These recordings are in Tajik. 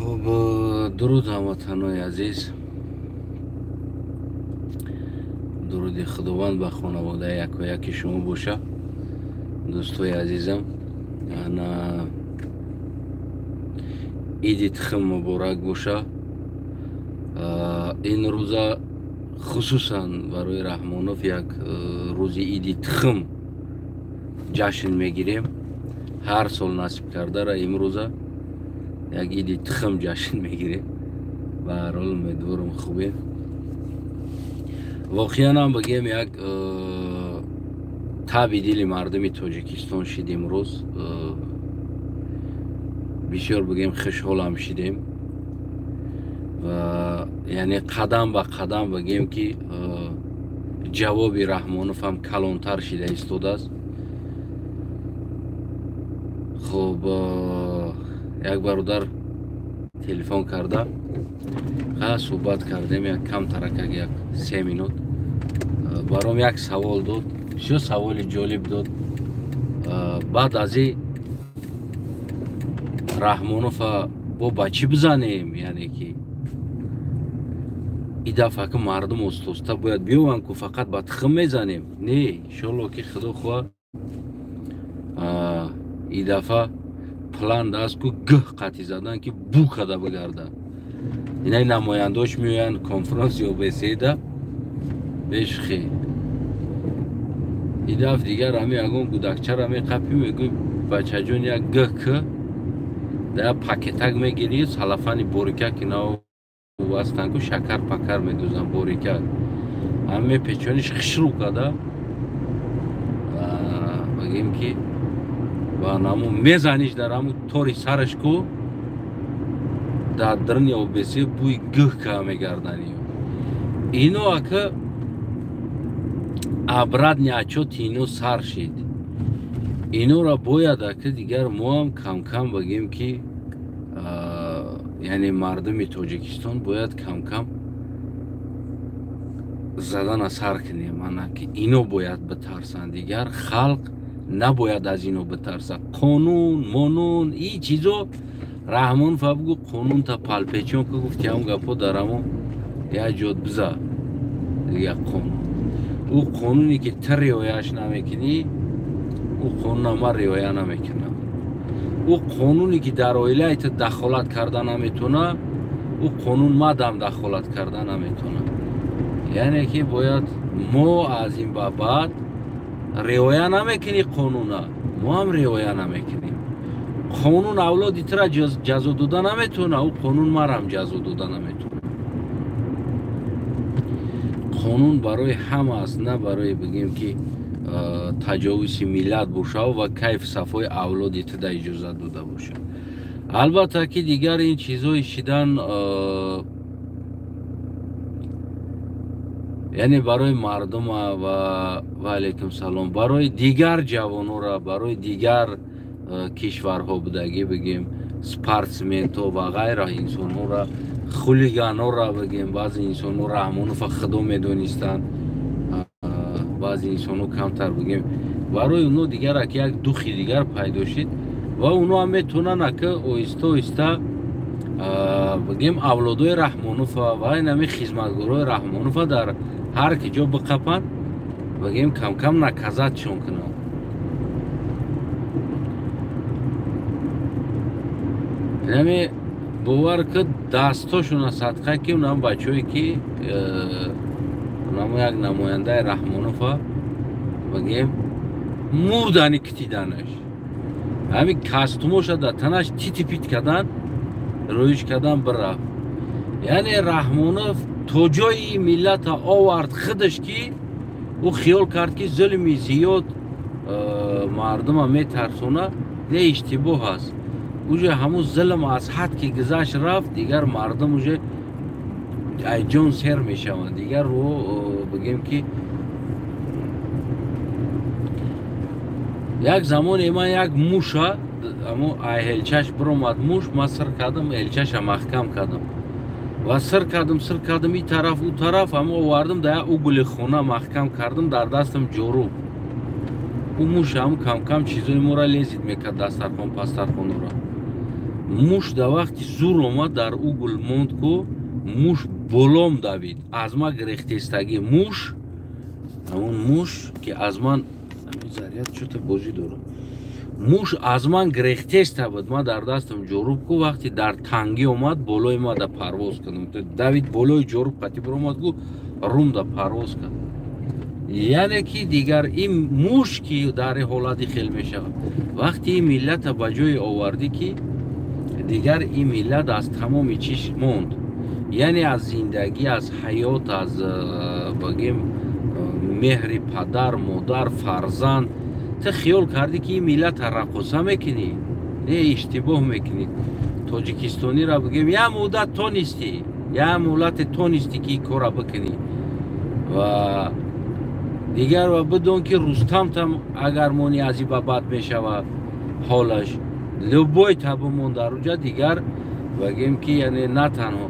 Хуб, дуруд ҳамватанои азиз, дуруди Худованд ба хонаводаи якояки шумо боша. Дӯстои азизам, ана иди тухм муборак боша. Ин рӯза хусусан барои Раҳмонов як рӯзи иди тухм ҷашн мегирем. Ҳар сол насиб кардара имрӯза як иди тухм ҷашн мегирем. Ба ҳар ҳол умедворам хубем. Воқеан ҳам бигем, як таби дили мардуми Тоҷикистон шид имрӯз. Бисёр бигем хушҳолам шидем ва яъне қадам ба қадам бигем ки ҷавоби Раҳмонов ҳам калонтар шида истодааст. Хуб, як бародар телефон карда, суҳбат кардем як кам таракак, як 3 минут. Баром як савол дод, бисёр саволи ҷолиб дод. Баъд аз и Раҳмонова бо ба чӣ бизанем, яъне ки и дафъа ки мардум остоста бояд биёванд ку фақат ба тухм мезанем. Не, иншолло ки Худо хоҳа и дафъа план даст ку гӯҳ қатъи задан ки бу када бигарда. Инаи намояндош меоянд конфронси ОБСЕ-да бешхе. И дафъ дигар ҳами ягон гудакчара меқапӣ, мегӯй бачаҷон як гӯҳ к да як пакетак мегирӣ, салафани борикак ки нав ҳастанд ку шакар пакар медӯзанд борикак. Ҳами мепечониш хушрӯ када бигем ки ва наму мезаниш дар ҳаму тори сараш ку дар дарни ОБСЕ бӯи гӯҳ ка мегардани. Ино ака обратни отчёти ино сар шид. Инора бояд ака дигар мо ҳам камкам бигем ки яъне мардуми Тоҷикистон бояд камкам задана сар кунем, ана ки ино бояд битарсанд, дигар халқ набояд аз ино битарсад. Қонун, монун, и чизо Раҳмонов бигӯ қонунта палпечон ки гуфти ҳам гапо дар ҳамо як ҷод биза. Дигар қонун. Ӯ қонуне ки ту риояш намекунӣ, ӯ қонуна ман риоя намекунам. Ӯ қонуне ки дар оилаи ту дахолат карда наметавона, ӯ қонун мадам дахолат карда наметавона. Яъне ки бояд мо аз ин ба баъд риоя намекунӣ қонуна, мо ҳам риоя намекунем. Қонун авлоди тура ҷазо дода наметавона, ӯ қонун марам ҷазо дода наметавона. Қонун барои ҳама аст, на барои бигем ки таҷовузи миллат бошав ва кайф сафои авлоди ту да иҷозат дода бошад. Албатта ки дигар ин чизҳои шидан яъне барои мардума ва алайкум салом, барои дигар ҷавонора, барои дигар кишварҳо будагӣ бигем, спортсментҳо ва ғайра инсонҳоро, хулиганҳоро бигем. Баъзе инсонҳо Раҳмонова худо медонистанд, баъзе инсонҳо камтар бигем. Барои онҳо дигар аки як духи дигар пайдо шид ва онҳо ҳам метавонанд ака оҳиста оҳиста бигем авлодои Раҳмонова ва инами хизматгорои Раҳмонова дар ҳар ки ҷо биқапанд, бигем камкам наказатшон кунанд. Инами бовар ки дастошона садқа ки унам бачаҳое ки унамо як намояндаи Раҳмонова бигем мурдани китиданаш, ҳами кастумоша дар танаш тити пит кардан, рӯиш кардан бирафт. Яъне Раҳмонов то ҷои миллата овард худаш ки ӯ хиёл кард ки зулми зиёд мардума метарсона. Не, иштибоҳ аст. Уже ҳамун зулм аз ҳад ки гузашт рафт, дигар мардум уже ҷон сер мешаванд. Дигар ӯ бигем ки як замоне ман як муша амо ҳелчаш биромад муш, ман сир кардам, ҳелчаша маҳкам кардам ва сир кардам, сир кардам и тараф ӯ тараф, амо овардам дар як угли хона маҳкам кардам, дар дастам ҷоруб. Ӯ муш ҳам камкам чизои моро лезид мекард, дастархон пастархонро. Муш дар вақти зур омад, дар угул монд ку, муш болом давид, аз ман гирехтестагӣ. Муш, ҳамон муш ки аз ман заряд чӯта бозӣ дорам, муш аз ман гирехтеста буд. Ман дар дастам ҷоруб ку, вақте дар тангӣ омад, болои ма да парвоз кардам, давид, болои ҷоруб қатӣ биромад ку, рум да парвоз кард. Яъне ки дигар ин муш ки дар ин ҳолати хел мешавад, вақте ин миллата ба ҷое овардӣ, ки дигар ин миллат аз тамоми чиш монд, яъне аз зиндагӣ, аз ҳаёт, аз бигем меҳри падар, модар, фарзанд. Ту хиёл кардӣ, ки ин миллата раққоса мекунӣ? Не, иштибоҳ мекунӣ. Тоҷикистониро бигем, як муддат тонистӣ, як муҳлате тонистӣ, ки ин корра бикунӣ, ва дигар ва бидон, ки Рустамтам агар мони, аз ин ба бад мешавад ҳолаш. Любой та бимон дар уҷа, дигар бигем ки яъне на танҳо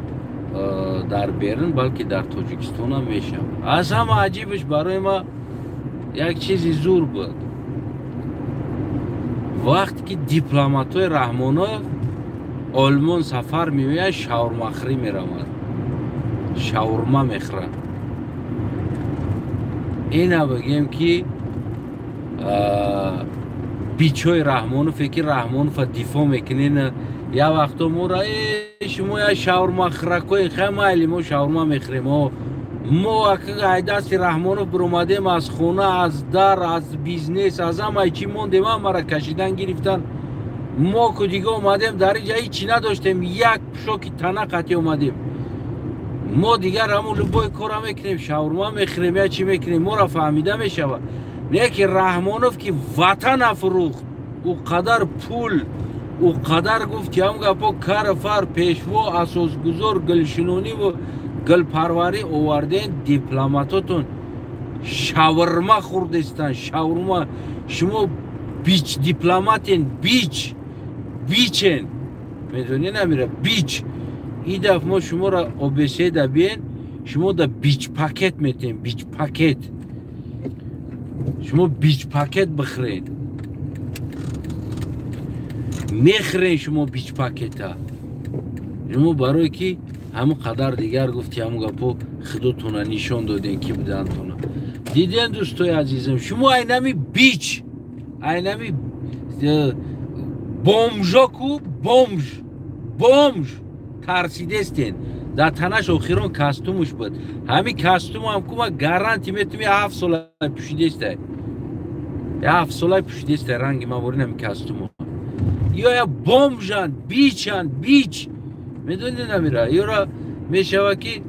дар берун, балки дар Тоҷикистонам мешавад. Аз ҳама аҷибаш барои ма як чизи зур буд, вақте ки дипломатҳои Раҳмонов Олмон сафар меояд, шаурмахӯрӣ мераванд, шаурма мехӯранд. Ина бигем ки бичои Раҳмонове, ки Раҳмонова дифоъ мекунен, як вақто мора шумо як шаурмахӯракои, хай майли, мо шаурма мехӯрем. Мо ай дасти Раҳмонов биромадем, аз хона, аз дар, аз бизнес, аз ҳамаи чӣ мондем, ҳамара кашидан гирифтан. Мо ку дига омадем, дар инҷа ҳичи надоштем, як пӯшоки тана қатӣ омадем. Мо дигар ҳамун любой кора мекунем, шаурма мехӯрем, я чӣ мекунем, моро фаҳмида мешавад. Не ки Раҳмонов, ки ватан афрӯхт, ӯ қадар пул, ӯ қадар гуфт ҳам гапо, кар фар, пешво, асосгузор, гулшинониву гулпарварӣ оварден, дипломатотон шаврма хӯрдестанд, шаврма. Шумо бич дипломатен, бич бичен, медонӣ намира бич. И даф мо шуморо обеседа биен, шумо да бич пакет метем, бич пакет, шумо бич пакет бихӯред, мехӯрен шумо бич пакета. Шумо барое ки ҳамон қадар дигар гуфти ҳамон гапо, худотона нишон доден, ки будантона диден. Дӯстои азизам, шумо айнами бич, айнами бомжо ку, бомж, бомж тарсидестен. Дар танаш охирон костюмуш буд, ҳамин костюмам ку, ма гарантия метум, 7 сола пӯшидестай, 7 сола пӯшидестай, ранги ма ворин ҳамин костюму. Ё я бомжан, бичан, бич, медони намира, ёра мешава ки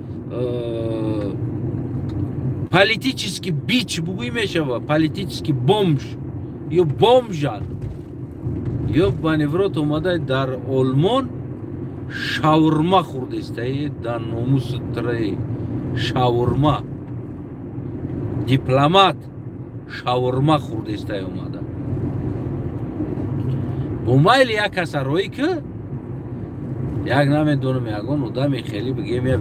политический бич бугӯй, мешава политический бомж ё бомжан. Ё баневрот омада дар Олмон шаурма хӯрдестай, дар номуси траи шаурма, дипломат шаурма хӯрдестай омада. Бо майли як каса роӣ ки, як намедонам, ягон одами хеле бигем, я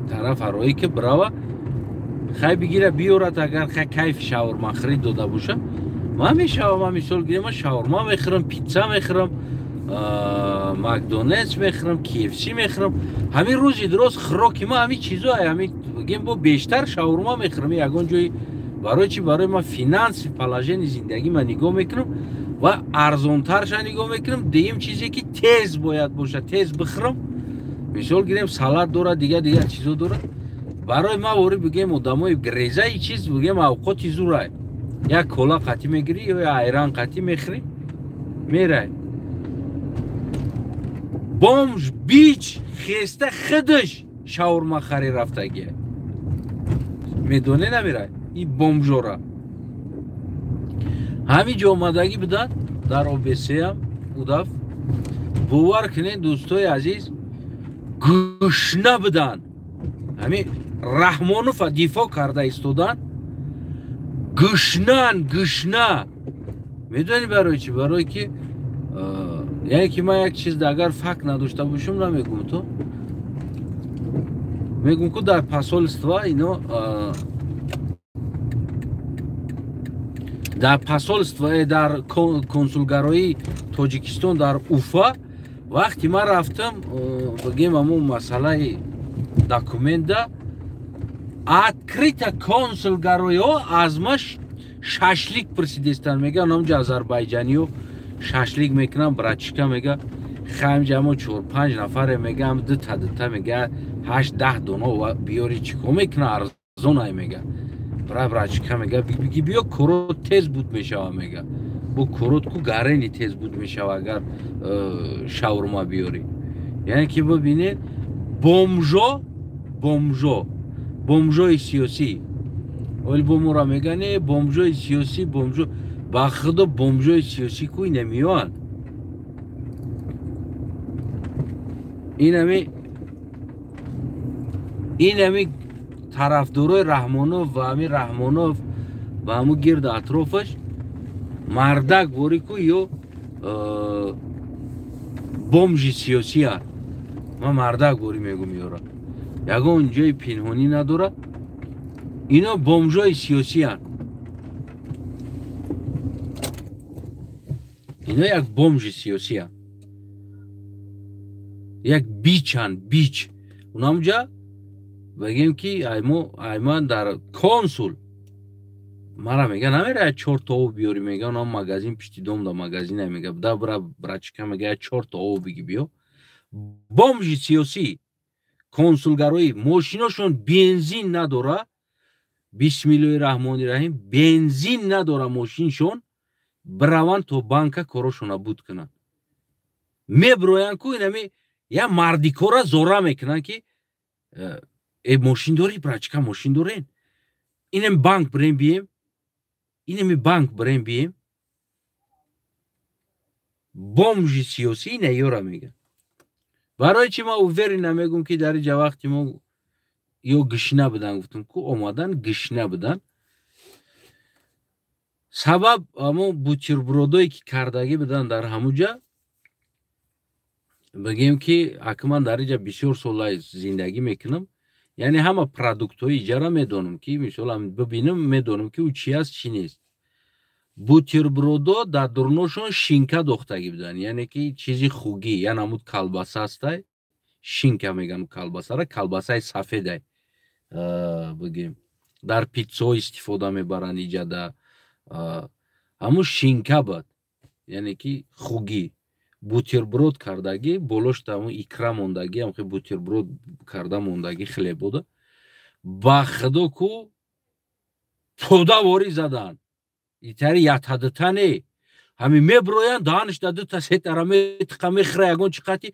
тарафа роӣ ки бирава, хай бигира биёрад, агар хай кайфи шаурмахӯрӣ дода боша, ман мешавам. Ман мисол гирем, ман шаурма мехӯрам, питса мехӯрам, Макдональдс мехӯрам, KFC мехӯрам. Ҳамин рӯзи дуроз хӯроки ма ҳамин чизо, ҳамин бигем, бо бештар шаурма мехӯрам ягон ҷои. Барои чи? Барои ман финанси положение зиндагӣ ман нигоҳ мекунам ва арзонтарша нигоҳ мекунам. Дуюм чизе ки тез бояд бошад, тез бихӯрам. Мисол гирем, салат дорад, дигар дигар чизо дорад. Барои ман вори бигем одамои грезаи чиз бигем, авқоти зурай, як кола қатӣ мегирӣ ё як айран қатӣ мехӯрӣ, мерай. Бомж бич хеста худаш шаурмахарӣ рафтагия, медоне намерай ин бомжора. Ҳамин ҷо омадагӣ буданд дар ОБСам удаф. Бовар кунед, дӯстои азиз, гӯшна буданд, ҳамин Раҳмонова дифоъ карда истоданд, гӯшнан, гӯшна. Медонӣ барои чӣ? Барое ки яъне ки ман як чиз агар факт надошта бошам, намегум. То мегум ку, дар посольство ино, дар посольство, дар консулгароии Тоҷикистон дар Уфа Вақти ман рафтам, бигем, ҳамун масъалаи документа открыто консулгароё аз ма шашлик пурсидестанд. Мега, намҷа азарбайҷаниё шашлик мекунам, братишка, мега, хамҷа мо 4-5 нафаре, мега, дута дута, мега, 8-10 доно биёри, чӣ кор мекуна, арзонай, мега. Братишка, мега, биги биё, корот тез буд мешава, мега, бо корот ку гарени тез буд мешава, агар шаурма биёрӣ. Яъне ки бибинед, бомжо, бомжо, бомжои сиёсӣ. Оли бо мора мега, не, бомжои сиёсӣ, бомжо, ба худо, бомжои сиёсӣ ку инамиёанд. Инами тарафдорои Раҳмонов ва ами Раҳмонов ва ҳаму гирду атрофаш мардак ворӣ ку ё бомжи сиёсиянд. Ман мардак ворӣ мегум, ёра ягон ҷои пинҳонӣ надорад. Ино бомжои сиёсиянд, ино як бомжи сиёсиянд, як бичанд, бич. Унамҷа бигем ки айман дар консул мара мега, намера 4 та об биёри, мега, унам магазин пишти дом да магазина, мега, да бра, братишка, мега, 4 та об биги биё. Бомжи сиёсӣ, консулгароӣ, мошиношон бензин надора. Бисмиллоҳи раҳмони раҳим, бензин надора мошиншон, бираванд то банка корошона буд кунанд. Меброянд ку, инами я мардикора зора мекунанд ки э мошин дорӣ, братишка, мошин дорен, инам банк бирем бием, инами банк бирем бием. Бомжи сиёсӣ ина ёра мега. Барои чи ман уверена мегум, ки дар иҷа вақти мо ё гишна будан, гуфтум ку, омадан гишна будан. Сабаб амо бутербродое ки кардагӣ будан дар ҳамуҷа. Бигем ки ака ман дар иҷа бисёр сола зиндагӣ мекунам, яъне ҳама продуктҳои иҷара медонам, ки мисол бибинам, медонам ки ӯ чи аст, чӣ нест. Бутербродо дар дурношон шинка дохтагӣ буданд, яъне ки чизи хугӣ, я намуд колбаса астай, шинка меган колбасара, колбасаи сафедай, бигем, дар питсаҳо истифода мебаранд иҷада. Ҳамун шинка буд, яъне ки хугӣ бутерброд кардагӣ, болошта ҳамун икра мондагӣ, ҳамхе бутерброд карда мондагӣ хлебода. Ба худо ку подаворӣ заданд, итари ятадита не, ҳамин меброянд, даҳанашда дута сетара метиқа, мехӯра, ягон чи қати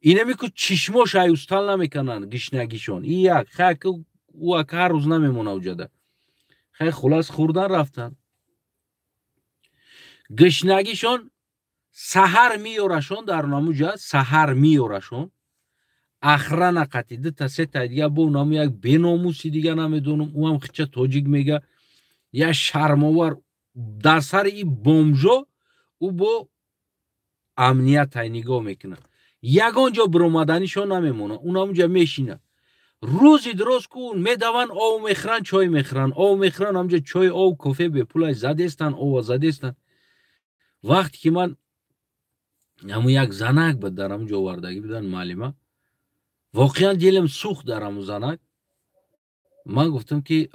инами ку чишмош аюстал намекунанд гишнагишон. И як хай ӯ ака ҳар рӯз намемона уҷада. Хай, хулас, хӯрдан рафтанд. Гишнагишон саҳар миёрашон дар намуҷа, саҳар миёрашон охрана қати дута сета дига, бо наму як беномуси дига, намедонам, ӯам хича тоҷик мега, я шармовар дар сари и бомжо, ӯ бо амниятай нигоҳ мекунад, ягон ҷо биромаданишон намемонад, унамуҷа мешинад рӯзи дроз ку, медаванд, ов мехӯранд, чой мехӯранд, ов мехӯранд, ҳамҷа чой, ов, кофе бепулай задестанд, ова задестанд. Вақте ки ман ҳамун як занак буд дар ҳамун ҷо овардагӣ буданд, маълима, воқеан дилам сӯхт дар ҳамун занак. Ман гуфтам ки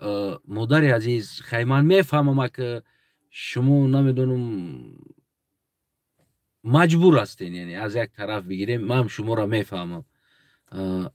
модари азиз, хай, ман мефаҳмам, ака шумо, намедонам, маҷбур ҳастен, яъне аз як тараф бигирем, ман шуморо мефаҳмам,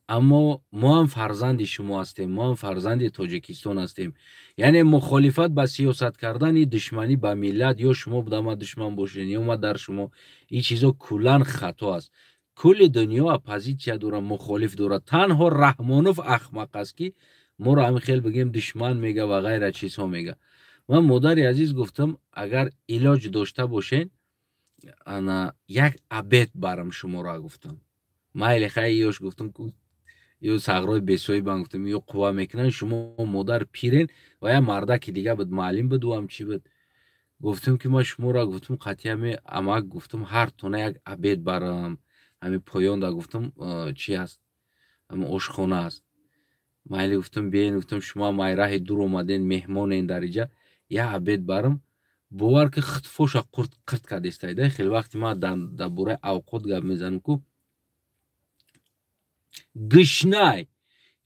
аммо мо ҳам фарзанди шумо ҳастем, мо ҳам фарзанди Тоҷикистон ҳастем. Яъне мухолифат ба сиёсат кардани душманӣ ба миллат, ё шумо буда ма душман бошед, ё ма дар шумо, ин чизо куллан хато аст. Кулли дунё оппозитсия дорад, мухолиф дорад. Танҳо Раҳмонов ахмақ аст, ки моро ҳамин хел бигем душман мега ва ғайра чизҳо мега. Ман, модари азиз, гуфтам, агар илоҷ дошта бошен, ана як обед барам шуморо, гуфтам. Майли, хай, ёш, гуфтам, ё сағрои бесоҳибан, гуфтам, ё қувва мекунанд, шумо модар пирен. Ва я мардаки дига буд, маълим буд, ӯам чӣ буд. Гуфтам ки ман шуморо, гуфтам, қатъи амак, гуфтам, ҳар тона як обед барам. Ҳамин поёнда, гуфтам, чи аст, ҳамин ошхона аст. Майли, гуфтам, биен, гуфтам, шумо ам ай раҳи дур омаден, меҳмонен дар иҷа, як обед барам. Бовар ки, хитфоша қурт кардестайда. Хеле вақти ман дар бораи авқот гап мезанам ку, гишнай,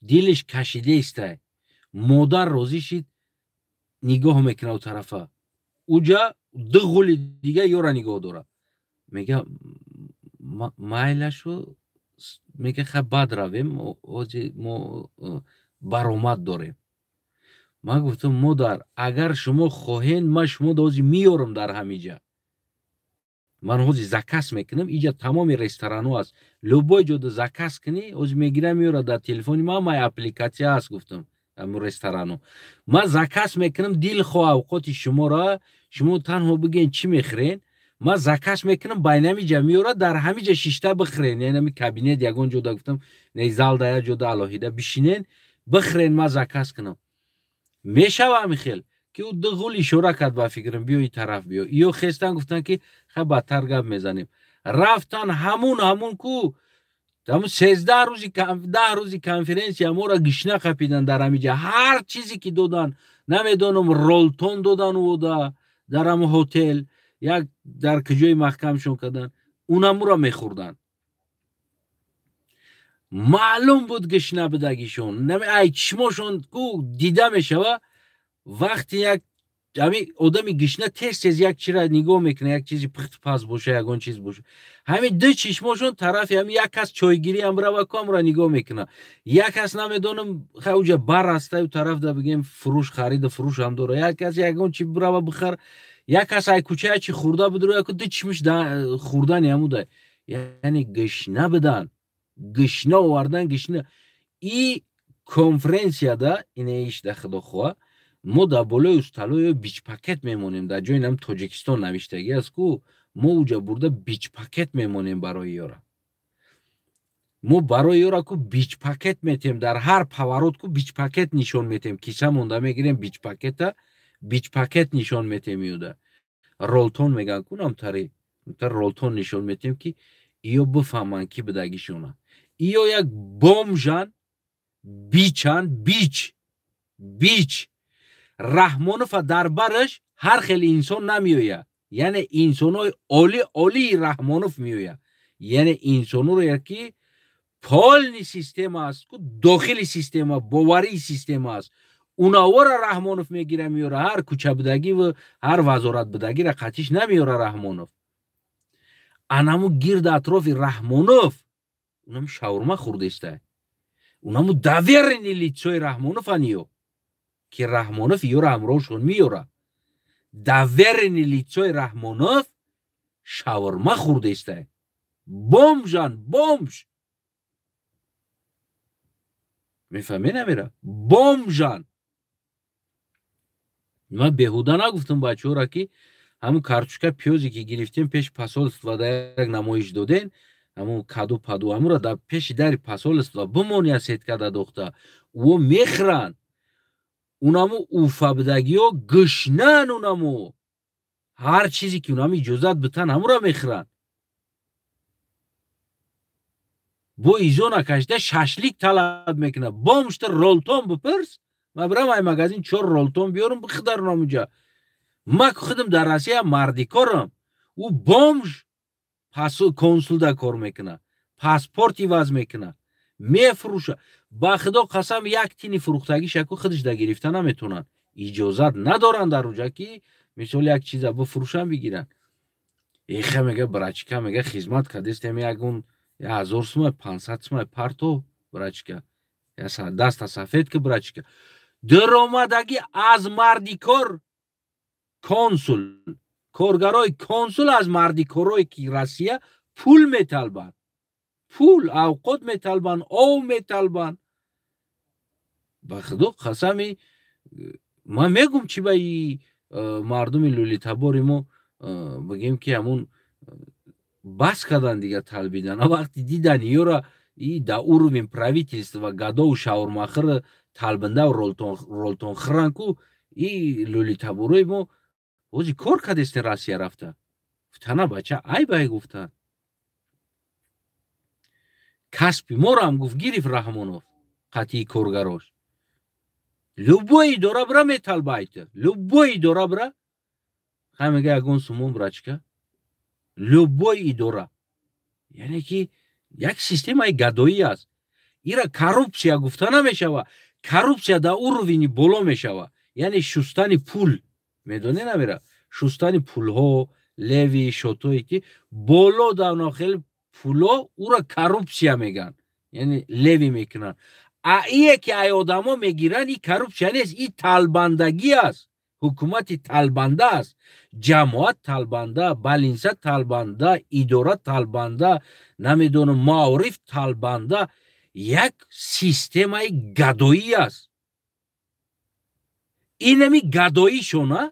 дилиш кашидаистай. Модар розӣ шид, нигоҳ мекуна у тарафа, уҷа ду ғули дига ёра нигоҳ дора. Мега, майлашу, мега, ха, баъд равем, ҳози мо баромад дорем. Ман гуфтам: «Модар, агар шумо хоҳен, ман шумо ҳози меёрам дар ҳамиҷа. Ман ҳози заказ мекунам, иҷа тамоми ресторанҳо аст, любой ҷода заказ кунӣ, ҳози мегирам, меёра дар телефони ман, май аппликатсия аст», гуфтам, ҳамун ресторану ман заказ мекунам, дилхоҳ авқоти шуморо шумо танҳо бигӯен, чӣ мехӯрен, ман заказ мекунам, байнамиҷа меёра, дар ҳамиҷа шишта бихӯрен, яъне ҳами кабинет ягон ҷода, гуфтам, не, залда як ҷода алоҳида бишинен, бихӯрен, ман заказ кунам. Мешава ҳами хел?» Ки ӯ ду ғул ишора кард, ба фикрам, биё и тараф, биё. Ё хестан, гуфтанд, ки ха, бадтар гап мезанем. Рафтан, ҳамун ку ҳамун 13 рӯзи, 10 рӯзи конференсия моро гишна қапидан. Дар ҳамиҷа ҳар чизе ки додан, намедонам, ролтон додан уда дар ҳамун ҳотел, як дар куҷои маҳкамшон кардан, унамуро мехӯрданд. Маълум буд гишна будагишон, ай чишмошон ку дида мешава. Вақте як ҳами одами гишна тез тез як чира нигоҳ мекунад, як чизи пухт паз боша, ягон чиз боша, ҳами ду чишмошон тарафи ҳами як кас чойгирӣ ам рава ку, амро нигоҳ мекунад, як кас, намедонам, ха, уҷа бар аста, ю тараф да, бигем, фурӯш, хариду фурӯш ҳам дора, як кас ягон чи бирава бихар, як кас ай кӯчая чи хӯрда бидуро, яку ду чишмиш хӯрдани ҳамуда. Яъне гишна бидан, гишна овардан, гишна. И конференсияда ине ишда, худо хоҳа, мо дар болои усталои бичпакет мемонем. Дар ҷои нам Тоҷикистон навиштагӣ аст ку, мо уҷа бурда бичпакет мемонем барои ёра. Мо барои ёра ку бичпакет метем, дар ҳар поворот ку бичпакет нишон метем, киса монда мегирем бичпакета, бичпакет нишон метем. Июда ролтон меган ку, намтари ролтон нишон метем, ки иё бифаҳманд, ки бидагишона. Иё як бомжан, бичан, бич, бич. Раҳмонова дар бараш ҳар хел инсон намеояд, яъне инсонҳои оли олии Раҳмонов меояд, яъне инсонҳоро ки полный система аст ку, дохили система, боварии система аст, унавора Раҳмонов мегира, меёра. Ҳар кӯчабудагиву ҳар вазоратбудагира қатиш намеёра Раҳмонов. Анаму гирди атрофи Раҳмонов унаму шаурма хӯрдеста, унаму доверенный лицо и Раҳмонов аниё, ки Раҳмонов ёра ҳамроҳшон меёра. Доверенный лицо и Раҳмонов шаурма хӯрдеста. Бомжан, бомж, мефаҳме намера, бомжан. Ман беҳуда нагуфтам бачаҳоро, ки ҳамун картошка, пиёзе ки гирифтем, пеши посольство да як намоиш доден, ҳамун каду паду ҳамуро дар пеши дари посольство бимония, сетка да дохта, ӯ мехӯранд. Унаму уфабдагиҳо гушнан, унаму ҳар чизе ки унаму иҷозат битан, ҳамуро мехӯранд. Бо изо накашида шашлик талаб мекунад. Бомжта ролтон бипирс, ман бирам ай магазин чор ролтон биёрам, бихдарам уҷа. Ма худам дар Россия мардикорам, ӯ бомж консулда кор мекунад, паспорт иваз мекунад, мефурӯша. Ба худо қасам, як тини фурӯхтагишаку худаш да гирифта наметавонанд, иҷозат надоранд дар уҷа, ки мисол як чиза бифурӯшанд, бигиранд. Эха, мега, братишка, мега, хизмат кардестем, ягон 1000 сумай, 500 сумай парто, братишка, даста сафед ки, братишка. Даромадагӣ аз мардикор консул, коргарои консул аз мардикорое ки Россия пул металбанд, пул, авқот металбанд, ов металбанд. Ба худо қасами, ман мегум, чи ба и мардуми лӯлитабори мо бигем, ки ҳамун бас кардан дигар талбидан, вақти дидан ёра и да уровень правительства гадову шаурмахир талбиндаву ролтонхиран ку, и лӯлитаборои мо ози кор кардестен Россия рафта. Гуфтана, бача, айбай, гуфтан, касби морам, гуфт, гирифт Раҳмонов қатъии коргарош. Любой идора бира, металба айта, любой идора бира. Хай мега ягон сумон брачка. Любой идора. Яъне ки як системаи гадоӣ аст. Ира коррупсия гуфта намешава. Коррупсия дар уровени боло мешава. Яъне шустани пул. Медонӣ намера? Шустани пулҳо, леви, шотое ки боло дар нохел пуло ура коррупсия меган. Яъне леви мекунанд. А ие ки ай одамо мегиранд, и коррупсия нест, и талбандагӣ аст. Ҳукумати талбанда аст. Ҷамоат талбанда, балинса талбанда, идора талбанда, намедонам, маориф талбанда. Як системаи гадоӣ аст. Инами гадоишона,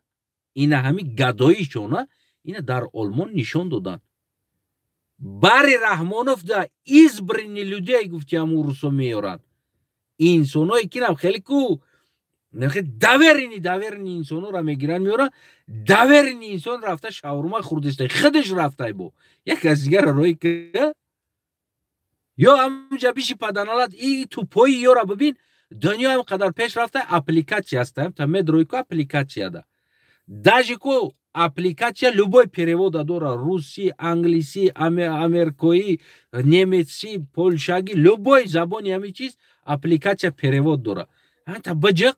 ина ҳами гадоишона, ина дар Олмон нишон доданд. Бари Раҳмонов да избранный людей гуфти ҳамун русо меёранд. Инсоное ки нам хеле ку доверенный инсонора мегиранд, меёранд. Доверенный инсон рафта шаурма хӯрдиста, худаш рафтай бо як кас дигара роҳи ки ё ҳамунҷа биши паданалат и тупои ёра бибин. Дунё ҳам қадар пеш рафта, аппликатсия аст, та медрои ку аппликатсияда. Даже ку аппликатсия любой перевода дора: русӣ, англисӣ, америкоӣ, немецӣ, полшагӣ, любой забони ҳамин чиз аппликатсия перевод дора. Ҳанта биҷиқ,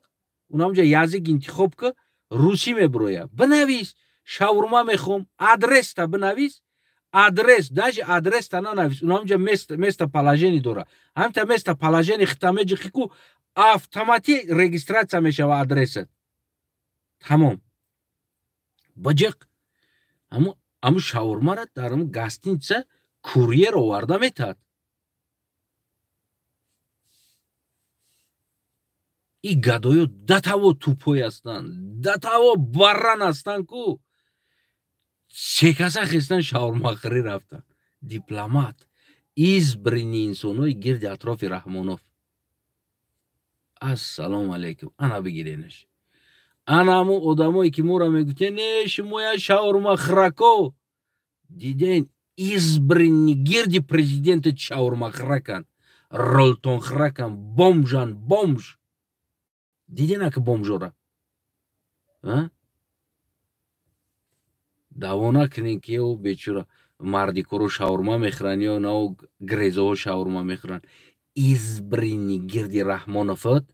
унамҷа язык интихоб ка, русӣ меброя. Бинавис, шаурма мехом, адреста бинавис, адрес, даже адреста нанавис, унамҷа местоположение дора. Ҳамта местоположение хита меҷиқи ку, автомати регистрация мешава адресат. Тамом. Биҷиқ, ҳаму шаурмара дар ҳаму гостиница курьер оварда метаҳад. И гадоё датаво тупой ҳастанд, датаво барран ҳастанд ку секаса хестан шаурмахӯрӣ рафтанд. Дипломат, избранный инсонои гирди атрофи Раҳмонов. Ассалому алайкум. Ана бигиренаш. Ана ҳамун одамое ки моро мегуфтен, не шумоя шаурмахӯрако. Диден, избранный гирди президента шаурмахӯраканд, ролтонхӯраканд, бомжан, бомж. Диден ака бомжора? Даъво накунен ки ё бечора мардикоро шаурма мехӯранд ё нао грезоҳо шаурма мехӯранд. Избранный гирди Раҳмоновот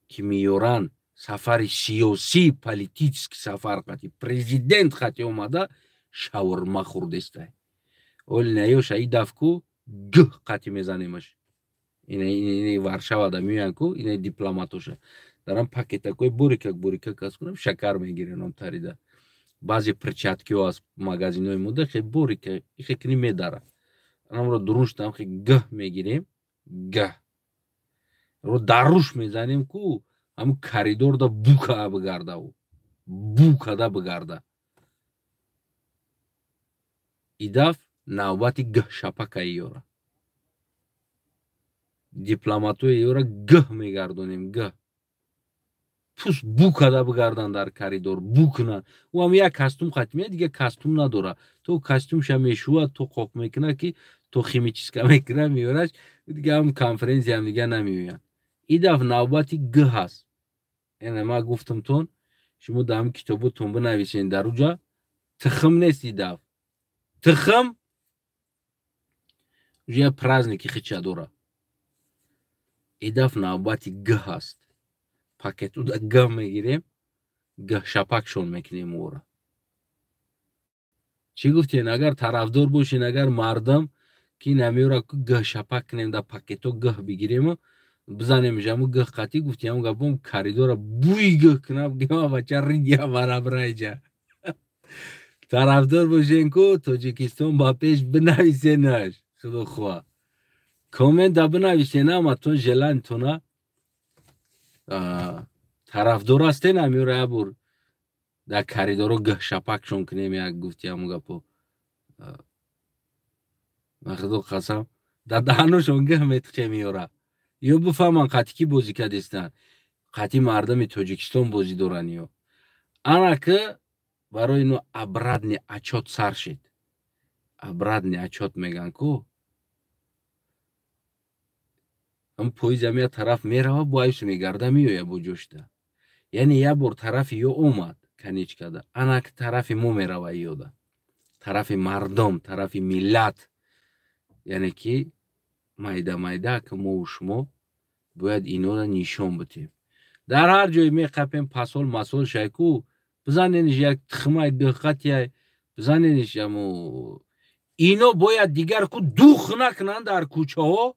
ки меёранд сафари сиёсӣ, политический сафар қати президент қати омада шаурма хӯрдестай. Оли наёша и даф ку гӯ қати мезанемаш. Ина Варшавада меоянд ку ина дипломатоша. Дарам пакетакои борикак борикак аз кунам шакар мегирен тарида. Баъзе перчаткиҳо аз магазинҳои мода хе борика ихе кини медара. Анамро дуруштам хе гаҳ мегирем, гаҳ. Ро даруш мезанем ку ҳамун коридорда бука бигарда ӯ. Букада бигарда. Идаф навбати гаҳ шапакаи ёра. Дипломатои ёра гаҳ мегардонем, гаҳ. Пус букада бигардан дар коридор, бу кунанд. Ӯ ҳам як костюм хатмия, дига костюм надора. То костюмша мешӯвад, то қоқ мекунад ки то химическа мекунад, меёраш, дига ҳам конференсиям дига намеоянд. И даф навбати г ҳаст. Яъне ман гуфтам тон, шумо дар ҳамин китоботон бинависен дар уҷа тухм нест и даф. Тухм уже як праздники хича дора. И даф навбати г ҳаст. Пакетуда г мегирем, г шапакшон мекунем ӯро. Чӣ гуфтен, агар тарафдор бошен, агар мардам ки намеёра ку г шапак кунем, дар пакето г бигирему бизанем жаму г қатӣ гуфти ҳамун гапом коридора буй г кунам, гема бача ридя барабрайҷа. Тарафдор бошен ку Тоҷикистон ба пеш бинависенаш, худо хоҳа. Коммента бинависен ҳаматон желанитона тарафдор ҳастен амёра як бор дар коридоро г шапакшон кунем як гуфти ҳамун гапо. Ба худо қасам дар даҳаношон г метиқем ёра. Ё бифаҳманд қатӣ кӣ бозӣ кардестанд. Қатӣ мардами Тоҷикистон бозӣ доранд ё. Ана ки барои ино обратный отчёт сар шид. Обратный отчёт мегӯянд ку. Ҳам поезд як тараф мерава, бо айсу мегарда меояд бо ҷошта. Яъне як бор тарафи ё омад, Конечкада анак тарафи мо мерава, ёда тарафи мардум, тарафи миллат. Яъне ки майда майда ки мову шумо бояд инора нишон битем. Дар ҳар ҷое меқапем, пасол масол шайку бизанениш, як тихмай диққатия бизанениш. Амо ино бояд дигар ку дух накунанд, дар кӯчаҳо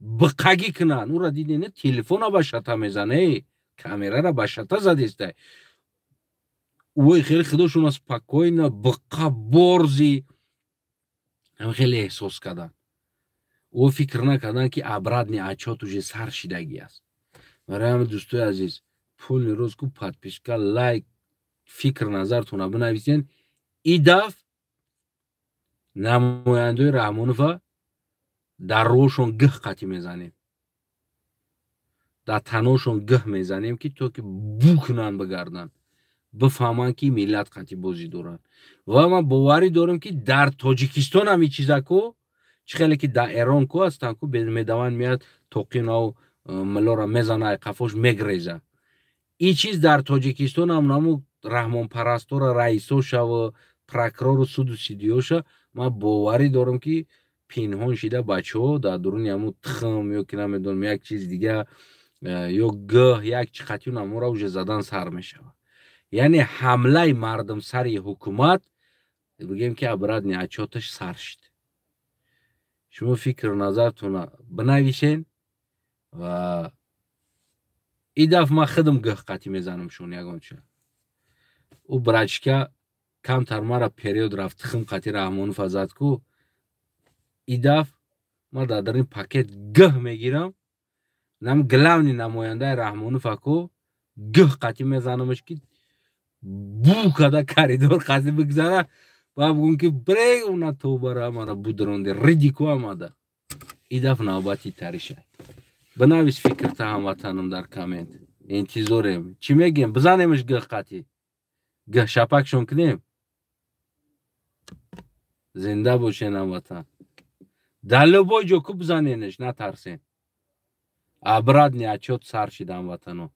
биқагӣ кунанд. Ура дидене, телефона ба шата мезане, камерара ба шата задестай. Ой, хеле худошона спокойно биқа борзи хеле эҳсос карданд. О, фикр накарданд, ки обратный отсчёт уже сар шидагӣ аст. Барои ҳамин, дӯстои азиз, пулни рӯз ку подписка, лайк, фикр назартона бинависен. И даф намояндаои Раҳмонова дар роҳшон гиҳ қатӣ мезанем, дар таношон гиҳ мезанем, ки то ки бу кунанд, бигарданд, бифаҳманд, ки миллат қатӣ бозӣ доранд. Ва ман боварӣ дорам, ки дар Тоҷикистон ҳам и чизако чӣ хеле ки дар Эрон ку ҳастанд ку, медаванд, меяд, тоқинау милора мезана, қафош мегреза. Ин чиз дар Тоҷикистон ҳам наму раҳмонпарастора, раисошаву прокурору суду судиёша, ман боварӣ дорам, ки пинҳон шида бачаҳо дар дуруни ҳамун тухм ё ки намедонам, як чиз дига ё гӯҳ, як чи қатӣ намора уже задан сар мешавад. Яъне ҳамлаи мардум сари ҳукумат, бигем, ки обратный отсчёташ сар шид. Шумо фикру назартона бинависен. Ва и даф ман худам гӯҳ қатӣ мезанам шон ягонча. Ӯ брачка камтар мара период рафт, тухм қатӣ Раҳмонов зад ку. И даф ман дар дарини пакет гӯҳ мегирам, нам главный намояндаи Раҳмонов аку гӯҳ қатӣ мезанамаш, ки бу када коридор қатӣ бигзара ва бугум, ки бре уна тобара мара будронди ридику амада. И даф навбати тариша. Бинавис фикрта, ҳамватанам, дар коммент, интизорем. Чӣ мегем? Бизанемш гӯҳ қатӣ, гӯҳ шапакшон кунем. Зинда бошен, ҳамватан. Дар любой ҷо ку бизаненеш, натарсен. Обратный отсчёт сар шид, ҳамватано.